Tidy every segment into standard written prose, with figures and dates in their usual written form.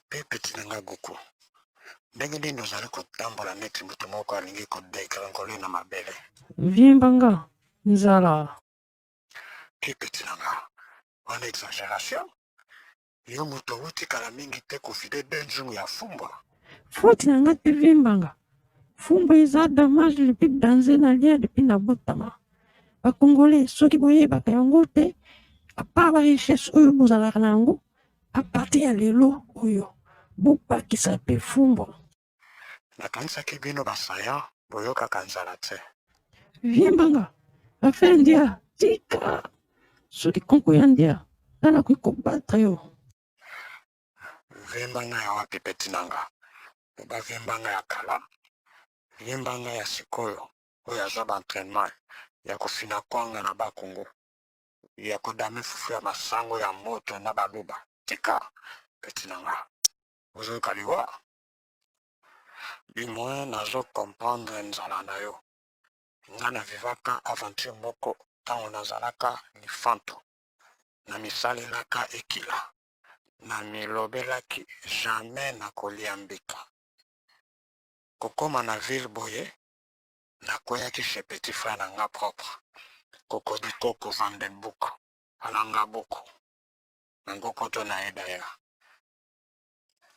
Pe petit na nga Goku, ndenge nini ozali kotambola neti moto moko alingi ko degringoler na mabele? Vimba nga nzala. Ki petit na nga, wana exageration. Yo moto owuti kala mingi te ko vider deux nzungu ya fumbwa. Faute na nga te vimba nga. Fumbwa eza damage le plus danger na lia depuis na botama. Ba congolais soki boyebaka yango te, à part ba richesse oyo bozalaka na yango, à partir ya lelo oyo bobakisa pe fumbwa. Nakanisaki bino ba sayan boyokaka nzala te. Vieux Mbanga, affaire ndia tika soki konko ya ndia nga nakoki kobattre yo. Vieux Mbanga ya wapi petit na nga? Loba Vieux Mbanga ya kala. Vieux Mbanga ya sikoyo oyo azwa ba entrainement ya kofina kwanga na ba kongo, ya kodame fufu ya masango ya moto na baluba. Tika petit na nga, ozoyoka liwa? Du moins nazo comprendre nzala na yo. Nga na vivaka aventure moko tango nazalaka lifanto. Na misalelaka ekila. Na milobelaki jamais nakolia mbika. Kokoma na ville boye, nakweyaki chez petit frère na nga propre, Kokodikoko Vandenbroek, alanga buku na nkokoto na ye d'ailleurs.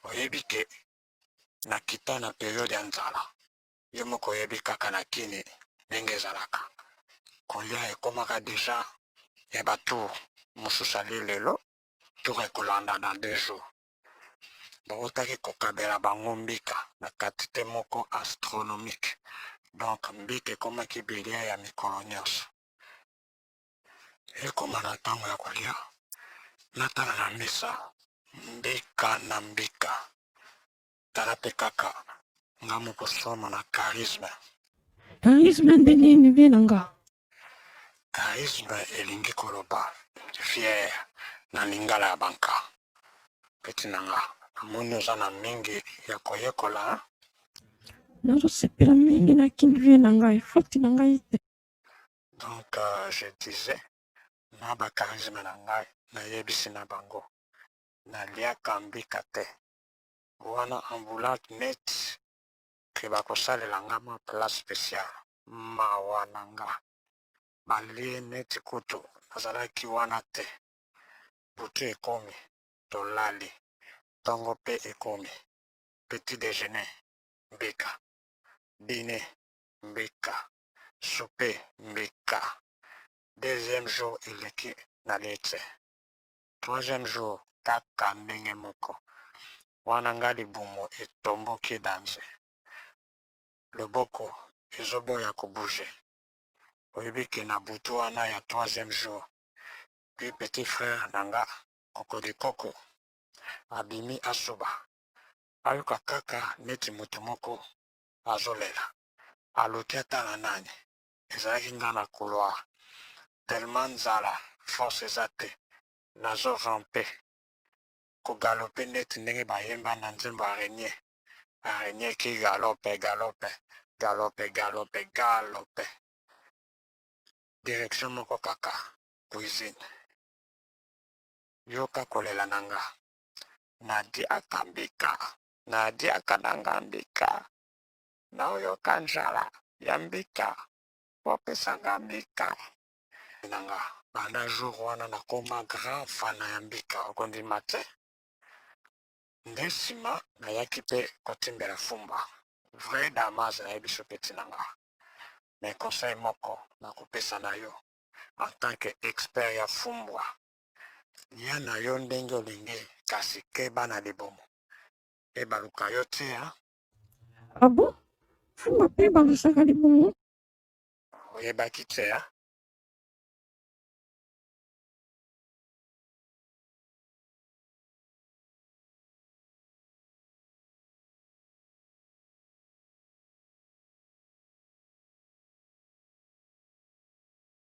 Oyebi ke nakita na periode ya nzala, yo moko oyebi kaka na kini ndenge ezalaka, kolia ekomaka dejà ya ba tour, mosusu alie lelo, tour ekolanda dans 2 jours. Bawutaki kokabela bango mbika na quantite moko astronomique, donc mbika ekomaki bilia ya mikolo nionso. Ekoma na tango ya kolia, natala na mesa, mbika na mbika. Tala pe kaka nga moko somo na charisme. Charisme nde nini vie na nga? Charisme elingi koloba fier na lingala ya banka. Petit na nga, namoni oza na mingi ya koyekola hein? Nazo sepela mingi na kin vie na ngai, faute na ngai te. Donc je disais na ba charisme na ngai nayebisi na bango naliaka mbika te. Wana ambulante neti ke bakosalela nga mwa plat special. Mawa na nga. Balie neti kutu nazalaki wana te. Butu ekomi, tolali. Tongo pe ekomi. Petit dejeuner, mbika. Diner, mbika. Souper, mbika. Deuxième jour eleki, nalie tse. Troisième jour, kaka ndenge moko. Wana nga libumu etomboki danze. Loboko ezoboya ko bouger. Oyebi ke na butu wana ya troisième jour, puis petit frère na nga Kokodikoko abimi asuba. Ayoka kaka neti mutu moko azolela. Aluki atala nani. Ezalaki nga na couloir. Tellement nzala, force eza te. Nazo ramper, ko galoper neti ndenge bayemba na nzembo araignee. Araignee qui galope, galope, galope, galope, galope. Direction moko kaka, cuisine. Yoka kolela na nga. Nadiaka mbika, nadiaka na nga mbika. Naoyoka nzala ya mbika, bopesa nga mbika. Na nga. Banda jour wana nakoma grand fana ya mbika, okondima te? Nde sima nayaki pe kotimbela fumbwa. Vrai damas nayebi so petit na nga. Mais conseil moko nakopesa na yo en tant que expert ya fumbwa, lia na yo ndenge olingi kasi keba na libumu ebaluka yo te hein. Ah bon? Fumbwa pe ebalusaka libumu? Oyebaki te hein?